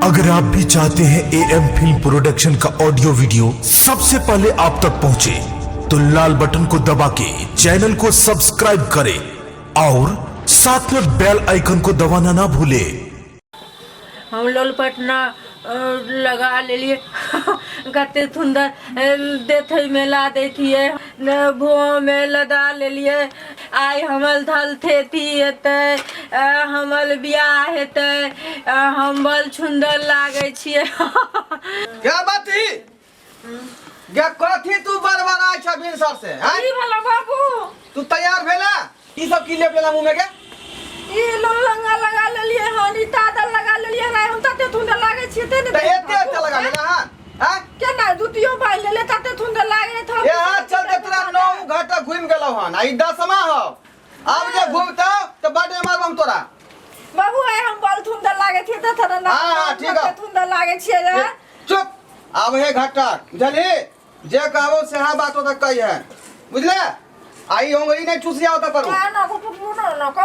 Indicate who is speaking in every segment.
Speaker 1: अगर आप भी चाहते हैं ए एम फिल्म प्रोडक्शन का ऑडियो वीडियो सबसे पहले आप तक पहुंचे, तो लाल बटन को दबा के चैनल को सब्सक्राइब करें और साथ में बेल आइकन को दबाना ना भूलें।
Speaker 2: हम लोलपटना लगा लेलिए, कते सुन्दर देखे मेला देखिए, भूमे लदा लेलिए। आइ हमर धल थेती हेतै, हमर बियाह हेतै, हम बड़ सुन्दर लागै छियै।
Speaker 3: क्या बात ही गे, कथी तू बड़बड़ाय छ भिनसर से, हैं?
Speaker 2: की भेलो बाबू?
Speaker 3: तू तैयार भेला? ई सब की लेप लेला मुंह में गे?
Speaker 2: ई लंगा लगा लेलिए हन, ई तादल लगा लेलिए हन। हम तते सुन्दर लागै छियै ते ने।
Speaker 3: त एते एते लगा लेला हन, हैं?
Speaker 2: केना जुतियो बान्हि लेले, तते सुन्दर लागै था।
Speaker 3: ए हाथ चलते तोरा 9 घंटा घुमि गेलौ हन आ ई 10मा हौ। आब जे घुमतौ त बड्डे मारबम हम तोरा।
Speaker 2: बाबू, आइ हम बड़ सुन्दर लागै छियै त थोड़ा ना।
Speaker 3: हाँ, हाँ, ठीक है।
Speaker 2: तते सुन्दर लागै छियै रे।
Speaker 3: चुप, आब हे घट्टा बुझलही, जे कहबो सेहा बात ओतऽ कही है, बुझले? आई उंगली नहीं चूसिया ओतऽ पर।
Speaker 2: ना ना को टूटबो ना ना को।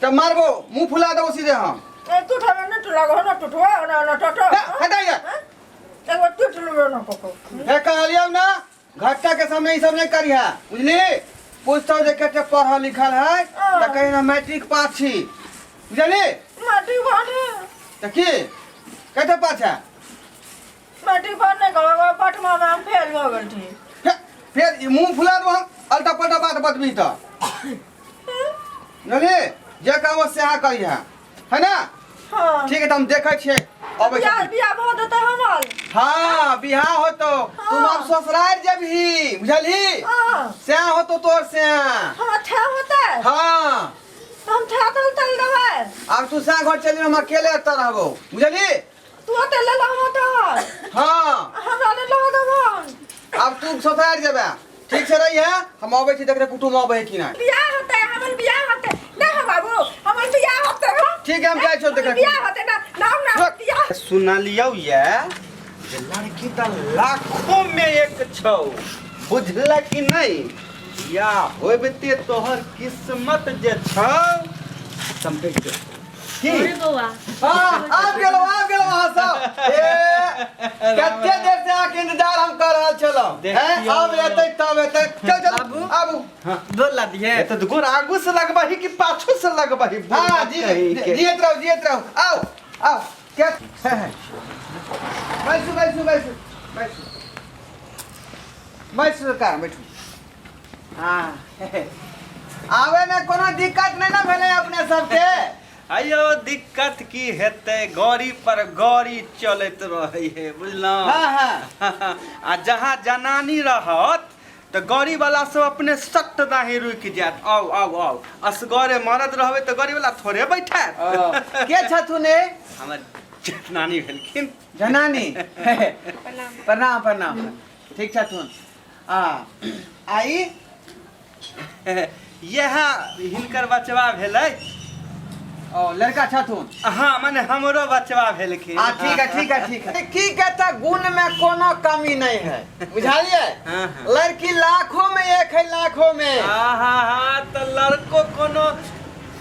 Speaker 3: तब मारबो, मुंह फुला देबो सीधे हम।
Speaker 2: ए टूटबे ना, टूटबो ना, टूटबो ना ना टूटो।
Speaker 3: हे, हटा इधर।
Speaker 2: एगो टूटबो ना को।
Speaker 3: हे, कहलियौ ना, घट्टा के सामने ई सब नहीं करी है, बुझली? पूछतो जे कते पढ़ल लिखल है तऽ कही ना मैट्रिक पास छी, बुझली?
Speaker 2: Matric pass.
Speaker 3: तऽ की कते पास है?
Speaker 2: मैट्रिक पास नहीं करब, पटमा में हम फेल भऽ गेल छी।
Speaker 3: फेर ई मुंह फुला देबो हम, अल्टा पल्टा बात बतबी तऽ, बुझली? जे कहबो सेहा करी है, है ना?
Speaker 2: हाँ।
Speaker 3: ठीक है, तऽ हम देखै छियै, अबै
Speaker 2: बियाह
Speaker 3: छी।
Speaker 2: बियाह भऽ जेतै हमर?
Speaker 3: हाँ, बियाह होतो। तुम अब ससुराल जेबही, बुझलही?
Speaker 2: हाँ।
Speaker 3: स्या होतो तोर स्या।
Speaker 2: हमरा ठे होतै?
Speaker 3: हाँ।
Speaker 2: हम ठे तल तल देबै।
Speaker 3: आब तू स्या घर चलि, हम अकेले एतऽ रहबो, बुझलही?
Speaker 2: तू ओतऽ ले लहो तऽ।
Speaker 3: हाँ।
Speaker 2: हमरा ले लहो देबो।
Speaker 3: आब तू ससुराल जेबे, ठीक से रही है, हम अबै छी, देख रे कुटुम अबै है कि नहि।
Speaker 2: बियाह होतै हमर, बियाह होतै ना हो बाबू, हमर बियाह होतै हो।
Speaker 3: ठीक है, हम जाइ छियौ देख।
Speaker 2: बियाह होतै ना ना ना बियाह।
Speaker 4: सुनलियौ ये जे लड़की तऽ लाखों में एक छौ, बुझल कि नहि? या होबते तोहर किस्मत जे छौ चमकै छौ की।
Speaker 5: अरे बौआ।
Speaker 3: हाँ, आबि गेलहुँ, आबि गेलहुँ अहाँ सब। ए, कते देर से अहाँके इंतजार हम कर रहल छलहुँ, हैं? आब एतै तब एतै। चल चल, आबू।
Speaker 4: गोर ला दिए। ए तऽ गोर आगू से लगबही कि पाछू से लगबही?
Speaker 3: हाँ जी।
Speaker 4: कहीं के।
Speaker 3: जियत रहू, जियत रहू। आओ आओ, क्या है? बैसू बैसू बैसू बैसू बैसू सरकार, बैठू। हाँ, आवे में कोनो दिक्कत नहीं ना भेलै अपने सबके?
Speaker 4: अयो, दिक्कत की हेतै? गौरी पर गौरी चलैत रहै है, बुझलहुँ?
Speaker 3: हाँ हाँ
Speaker 4: आ जहाँ जनानी रहत तऽ गौरी वाला सब अपने सट दाही रुकि जायत, आउ आउ आउ। असगरे मरद रहबै तऽ गौरी वाला थोड़े बैठायत।
Speaker 3: के छथुन ए?
Speaker 4: हमर जनानी भेलखिन।
Speaker 3: जनानी, प्रणाम प्रणाम। ठीक छथुन? आ आई
Speaker 4: इएह हिनकर बचवा भेलै।
Speaker 3: ओ लड़का छथुन?
Speaker 4: हाँ, मने हमरो बचवा भेलखिन।
Speaker 3: हाँ, ठीक है ठीक है ठीक है। की कहता, गुण में कोनो कमी नहीं है, बुझलिए?
Speaker 4: हाँ, हाँ।
Speaker 3: लड़की लाखों में एक है, लाखों में।
Speaker 4: हाँ हाँ हाँ तऽ लड़को कोनो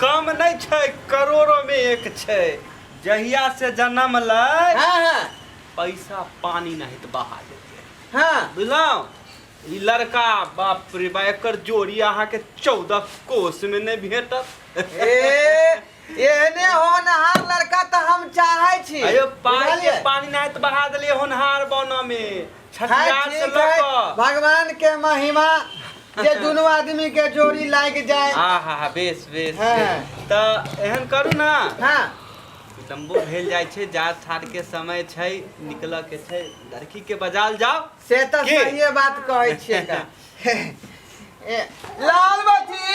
Speaker 4: कम नहि छै, करोड़ों में एक छै। जहिया से जन्म लै,
Speaker 3: हाँ हाँ
Speaker 4: पैसा पानी नहीं तऽ बहा देतै। बुझलहुँ? ई लड़का, बाप रे बा, एकर जोड़ी अहाँके 14 कोस में नहि भेटत।
Speaker 3: ए, एहने होनहार लड़का तऽ हम चाहै छी।
Speaker 4: अयो, पाई के
Speaker 3: बुझलियै?
Speaker 4: पानी नहीं तऽ बहा देलियै होनहार बना में।
Speaker 3: है,
Speaker 4: छठियार से
Speaker 3: ठीक
Speaker 4: लऽ
Speaker 3: है।
Speaker 4: कऽ
Speaker 3: भगवान के महिमा जे दुनू आदमी के जोड़ी लागि जाए।
Speaker 4: हाँ हाँ हाँ बेस बेस।
Speaker 3: हाँ।
Speaker 4: बेस। तऽ एहन करू ना, लम्बो भेल जाइ छै, जाड़ ठाड़ के समय छै, निकलऽ के छै, लड़की के बजाल जाओ।
Speaker 3: से तऽ
Speaker 4: की?
Speaker 3: सहिए बात कहै छियै का। ए, लाल बत्ती।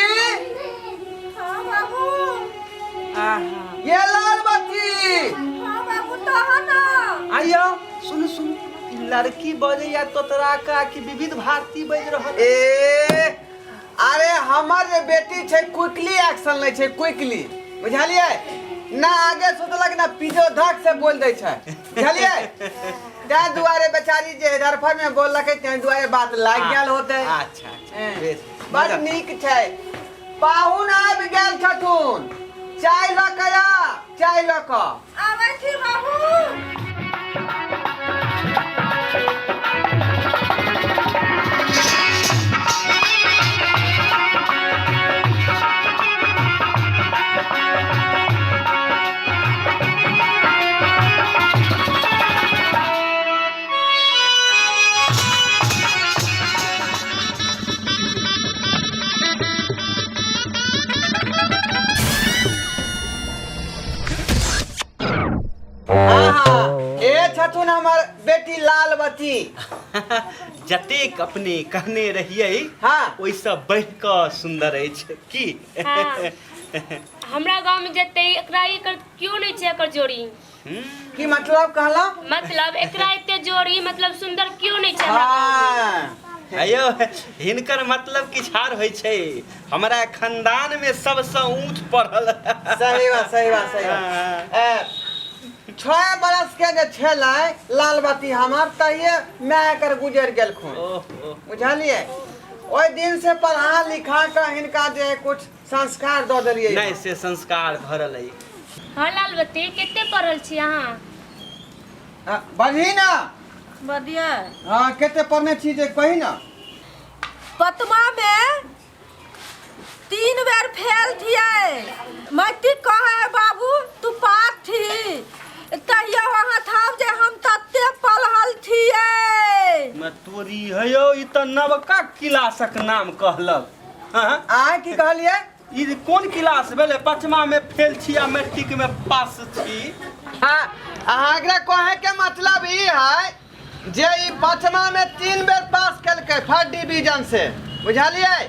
Speaker 2: हाँ बाबू।
Speaker 3: ये लाल बत्ती।
Speaker 2: हाँ बाबू, तहन ना।
Speaker 4: आइयो, सुनू सुनू, ई लड़की बजैया तोतरा का कि विविध भारती बजि रहल?
Speaker 3: ए अरे, हमर जे बेटी छै क्विकली एक्शन लै छै, क्विकली, बुझलियै ना? आगे सोचलक ना पीछे, धक से बोल दै छै, बुझलियै? ताहि दुआरे बेचारी जे धरफड़ में बोललकै, ताहि दुआरे बात लागि गेल होतै।
Speaker 4: अच्छा अच्छा।
Speaker 3: हें,
Speaker 4: बेस।
Speaker 3: बड नीक छै। पाहुन आबि गेल छथुन, चाय लऽ कऽ आ, चाय लऽ कऽ।
Speaker 2: आबै छी बाबू।
Speaker 3: छथुन हमर बेटी लालवती।
Speaker 4: जतेक अपने कहने रहियै,
Speaker 3: हाँ,
Speaker 4: ओहिसँ बढ़ि कऽ सुन्दर अछि की?
Speaker 5: हाँ, हमरा गाँव में जते एकरा एकर क्यों नहीं छै एकर जोड़ी।
Speaker 3: की मतलब कहला?
Speaker 5: मतलब एकरा एते जोड़ी, मतलब सुंदर क्यों नहीं छै हमरा गाँव में।
Speaker 3: हाँ।
Speaker 4: अयो, हिनकर मतलब किछु आर होइ छै। हमरा खानदान में सबसँ ऊँच पढ़ल।
Speaker 3: सही बात, सही बात, सही बात। 6 बरस के जे छलै लालबती हमर, तहिये माय एकर गुजरि गेलखुन।
Speaker 4: ओहो।
Speaker 3: बुझलियै? ओहि दिन से पढ़ा लिखा कऽ हिनका जे कुछ संस्कार दऽ देलियै।
Speaker 4: नहि, से संस्कार भरल अइ।
Speaker 5: हाँ लालबती, कते पढ़ल छी अहाँ?
Speaker 3: हाँ, बजही ना।
Speaker 2: बढ़िया।
Speaker 3: हाँ, कते पढ़ने छी जे कही ना।
Speaker 2: पतमा में 3 बेर फेल थिए। मैट्रिक कहे है बाबू तू पास थी, तहियो अहाँ थाब जे हम तते पढ़ल थिए।
Speaker 4: मैं तोरी हयो, ई तऽ नवका क्लासक नाम कहलक। हाँ?
Speaker 3: अहाँ की कहलियै?
Speaker 4: ई कोन क्लास भेलै? पचमा में फेल छी आ मैट्रिक में पास छी।
Speaker 3: हाँ, अहाँ एकरा कहे के मतलब ई है जे ई पचमा में 3 बेर पास केलकै फर्स्ट डिवीजन से, बुझलियै?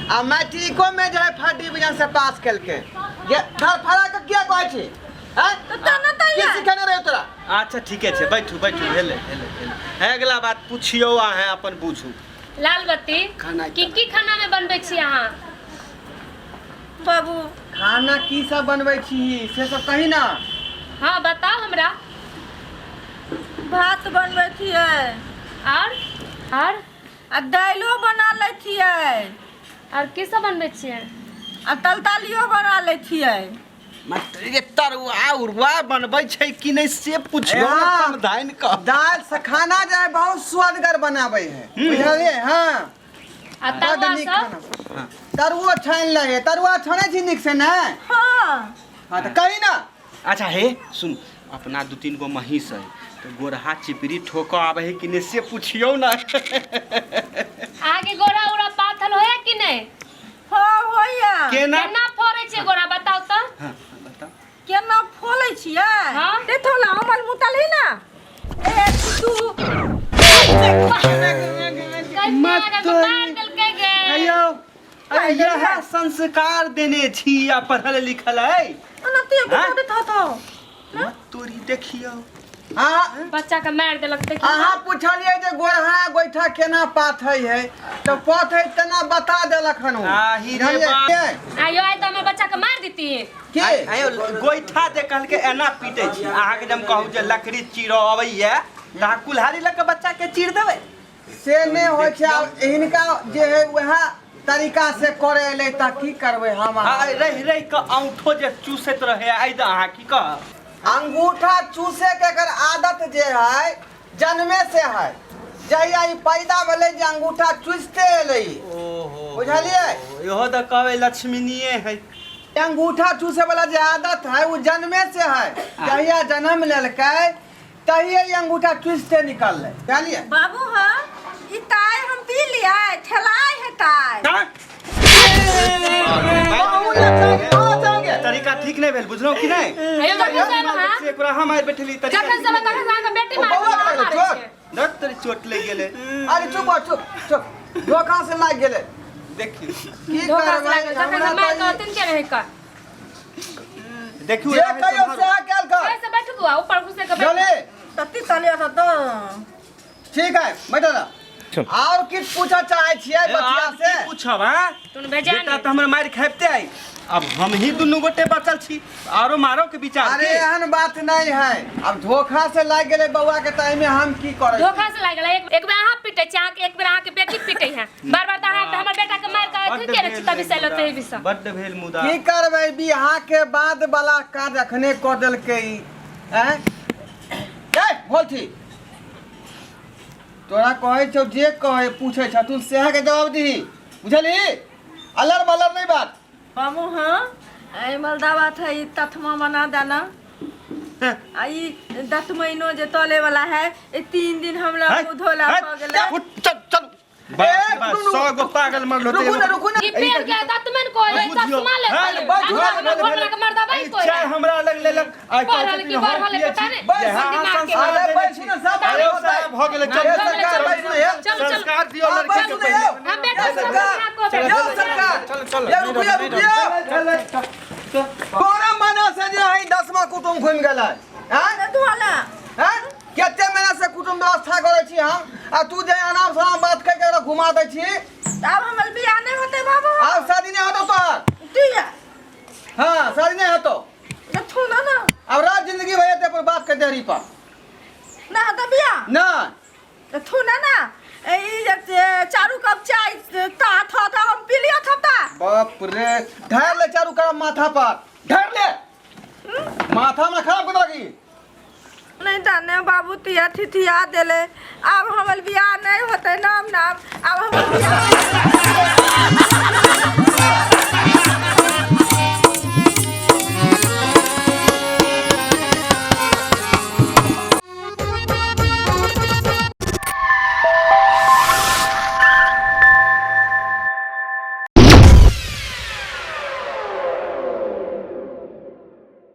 Speaker 3: आ मैट्रिको में जे है फर्स्ट डिवीजन से पास केलकै। ये धरफड़ा के किया कहै छी? हैं?
Speaker 2: तऽ तना
Speaker 3: की
Speaker 2: तैया
Speaker 3: सिखेने रहे तोरा?
Speaker 4: अच्छा ठीके छै, बैठू बैठू, भेलै भेलै भेलै। हे, अगला बात पुछियौ, अहाँ अपन बुझू।
Speaker 5: लालबत्ती,
Speaker 3: खाना
Speaker 5: की की खाना में बनबै छी अहाँ?
Speaker 2: बाबू,
Speaker 3: खाना की सब बनबै छी से सब कही ना।
Speaker 5: हाँ, बताओ हमरा।
Speaker 2: भात बनबै छियै।
Speaker 5: और और?
Speaker 2: आ दालियो बना लै छियै।
Speaker 5: और की सब बनबै छियै?
Speaker 2: आ तलतलियो बना लै छियै।
Speaker 4: मतलब तरुआ उरुआ बनबै छै कि नहि से पुछियौ ने।
Speaker 3: हाँ।
Speaker 4: समधानि कऽ
Speaker 3: दाल से खाना जे है बहुत स्वादगर बनाबै है, बुझलियै? हाँ।
Speaker 5: आ
Speaker 3: बड
Speaker 5: तरुआ
Speaker 3: नीक
Speaker 5: सब?
Speaker 3: खाना। तरुओ छानि लै है। तरुआ छानै छी नीक से ने?
Speaker 2: हाँ।
Speaker 3: हाँ, तऽ कही ना।
Speaker 4: अच्छा हे सुन, अपना 2-3 गो महींस है तऽ गोरहा चिपरी ठोकऽ आबै है कि नहि से पुछियौ ने।
Speaker 5: अहाँके गोरा उरा पाथल होया कि नहि?
Speaker 2: हाँ, होइया।
Speaker 4: केना?
Speaker 5: केना फोड़ै छै गोरा, बताउ तऽ।
Speaker 4: हाँ, बताउ।
Speaker 2: केना फोलै छियै?
Speaker 5: हाँ।
Speaker 2: देखो ना, हमर मुतल ही ना। 1 2
Speaker 5: मार देलकै गे।
Speaker 4: अयो, अरे यह संस्कार देने छी आ पढ़ल लिखल है?
Speaker 2: ओना तू
Speaker 4: हाँ?
Speaker 2: एक था तो
Speaker 4: तोरी देखियौ।
Speaker 3: अहाँ
Speaker 5: बच्चा के मारि देलक तऽ की?
Speaker 3: अहाँ पुछलियै जे गोरहा गोइठा केना पाथै है, तऽ पथै तेना बता देलक हन ओ।
Speaker 4: आही रे
Speaker 3: बुझलियै?
Speaker 4: बाप।
Speaker 5: आयो, आइ तऽ हमर बच्चा के मारि देती।
Speaker 3: के?
Speaker 4: आयो, गोइठा जे कहलकै एना पीटै छी। अहाँके जे हम कहू जे लकड़ी चीरऽ अबैया तऽ अहाँ कुल्हाड़ी लऽ कऽ बच्चा के चीर देबै?
Speaker 3: से नहि होइ छै। आब हिनका जे है वएह तरीका से करे एलै तऽ की करबै हम?
Speaker 4: आ रहि रहि कऽ औंठो जे चूसैत रहै आइ तऽ अहाँ की कहब?
Speaker 3: अंगूठा चूसे के एकर आदत जे है जन्मे से है। जहिया ई पैदा भेलै जे अंगूठा चूसते एलै ई।
Speaker 4: ओहो।
Speaker 3: बुझलियै?
Speaker 4: इहो तऽ कहबै लक्ष्मीनिये है।
Speaker 3: अंगूठा चूसे वाला जे आदत है वो जन्मे से है। जहिया जन्म लेलकै तहिए ई अंगूठा चूसते निकललै, बुझलियै?
Speaker 2: बाबू, हाँ, ई ताय हम पी लियै, ठेलाय है ताय।
Speaker 4: तरीका ठीक नहि भेल, बुझलहुँ कि नहि?
Speaker 5: आयो, जखन से एलहुँ हँ,
Speaker 4: एकरा हम आइ बैठली तरीका
Speaker 5: जखन से एलहुँ तखन से अहाँके बेटी
Speaker 3: ओ
Speaker 5: मारै
Speaker 3: बौआ के लागलै
Speaker 5: मारै
Speaker 3: चोट।
Speaker 5: छै।
Speaker 4: दस तोरी चोट लागि गेलै।
Speaker 3: अरे चुप हो, चुप चुप, धोखा से लागि गेलै।
Speaker 4: देखियौ।
Speaker 3: की
Speaker 5: धोखा से
Speaker 3: करबै
Speaker 5: लागल, जखन से
Speaker 3: हमरा
Speaker 5: मारि
Speaker 3: तऽ
Speaker 5: कऽ अथिन के रहै कऽ।
Speaker 4: देखियौ
Speaker 3: जे कहियो सएह कयल कर।
Speaker 5: ऐसे बैठू बुआ, ऊपर घुसे के बैठू।
Speaker 3: चले।
Speaker 2: तत्ती तलिया था तो
Speaker 3: ठीक है, बैठो ना। और किछु पूछऽ चाहै छियै बचिया
Speaker 4: आब
Speaker 3: से?
Speaker 4: की पूछब? हाँ,
Speaker 5: तुन भेजा
Speaker 4: बेटा
Speaker 5: नहि।
Speaker 4: तऽ हमर मारि खाबिते आई, अब हम ही दुनू गोटे बचल छी, आरो मारो के विचार
Speaker 3: अरे
Speaker 4: के।
Speaker 3: एहन बात नहीं है। अब धोखा से लागि गेलै बौआ के तऽ एहिमे हम की करै?
Speaker 5: धोखा से लागल। एक एक बेर अहाँ पीटै छी अहाँके, एक बेर अहाँके बेटी पीटै है। बार बार तऽ अहाँ हमर बेटा के मारि कऽ अथी केने छी, तभी से एलो तही विषय।
Speaker 4: बड्ड भेल मुदा।
Speaker 3: की करबै, बियाह के बाद वाला काज अखने कऽ देलकै ई। आँय ए बोलथी, तोरा कहै छौ जे कहै पूछै छ तू सएह के जवाब दीही, बुझलही? अलर बलर नहीं बात।
Speaker 2: मामू, हाँ, ए मलदावा था, ई तथमा बना देना। आ ई दतमैनो जे तले वाला है, ई 3 दिन हमरा
Speaker 4: है,
Speaker 2: मुँह धोला
Speaker 4: है,
Speaker 2: भऽ गेलै।
Speaker 4: उठ, चल चल। बाप रे बाप,
Speaker 3: रुकू,
Speaker 4: 100 गो पागल मरल होते।
Speaker 3: रुकू ना, रुकू ना।
Speaker 5: ई पेड़ के दतमन कोई है,
Speaker 4: बुझियो।
Speaker 5: चश्मा ले
Speaker 4: हाँ,
Speaker 5: ले।
Speaker 3: बस,
Speaker 5: हमरा
Speaker 3: भेलै,
Speaker 5: घर लग मर्दा भाई
Speaker 4: ई
Speaker 5: कोई
Speaker 4: चाय
Speaker 5: है।
Speaker 4: हमरा अलग लेलक, आइ
Speaker 5: पढ़ल
Speaker 4: कहै
Speaker 5: कि
Speaker 4: छथिन हम
Speaker 5: बढ़ल
Speaker 4: पियै
Speaker 5: पता
Speaker 4: छी।
Speaker 5: नहि।
Speaker 3: बस,
Speaker 4: यहाँ
Speaker 5: दिमाग के
Speaker 4: संस्कार
Speaker 3: अरे
Speaker 4: देने
Speaker 3: बैठ
Speaker 4: छी।
Speaker 3: ना, सब
Speaker 4: अरे
Speaker 3: होतै।
Speaker 4: साहब, भऽ गेलै, चल,
Speaker 3: ये
Speaker 4: चल,
Speaker 3: सरकार,
Speaker 4: चल,
Speaker 3: बैठ ना, ये।
Speaker 5: चल, चल।
Speaker 4: संस्कार दियौ
Speaker 3: हाँ,
Speaker 4: लड़की
Speaker 3: बैठ
Speaker 4: के
Speaker 3: ना,
Speaker 4: पहिले।
Speaker 3: यौ।
Speaker 5: हम बेटा
Speaker 3: ये
Speaker 5: से
Speaker 3: सरकार,
Speaker 5: चल,
Speaker 3: यौ सरकार,
Speaker 4: चल, चल,
Speaker 3: ये रुकिए, रुकिए। कोना महीना से जे है 10वां कुटुम घुमि गेलै, आँय?
Speaker 2: धोला।
Speaker 3: आँय? कते महीना से कुटुम व्यवस्था करै छी हम, आ तू जे अनाप शनाप बात कहि के ओकरा घुमा दै छी।
Speaker 2: आब हमर बियाह नहि होतै बाबू।
Speaker 3: आब शादी नहि होतौ तोहर।
Speaker 2: दिया।
Speaker 3: हाँ, शादी नहि होतौ।
Speaker 2: थू ना ना।
Speaker 3: आब रात जिंदगी भऽ जेतै अपन बाप के देहरी पर।
Speaker 2: ना होतै बियाह।
Speaker 3: नहि।
Speaker 2: तऽ थू ना ना, ई जे चारू कप चाय ता था था हम पी लिया था ता।
Speaker 3: बाप रे, ढार ले चारू कप माथा पर, ढार ले माथा में, खराब कर लगी।
Speaker 2: नहीं जाने बाबू, तिया थिथिया देले। आब हमर बियाह नहीं होतै। नाम नाम आब हमर बियाह।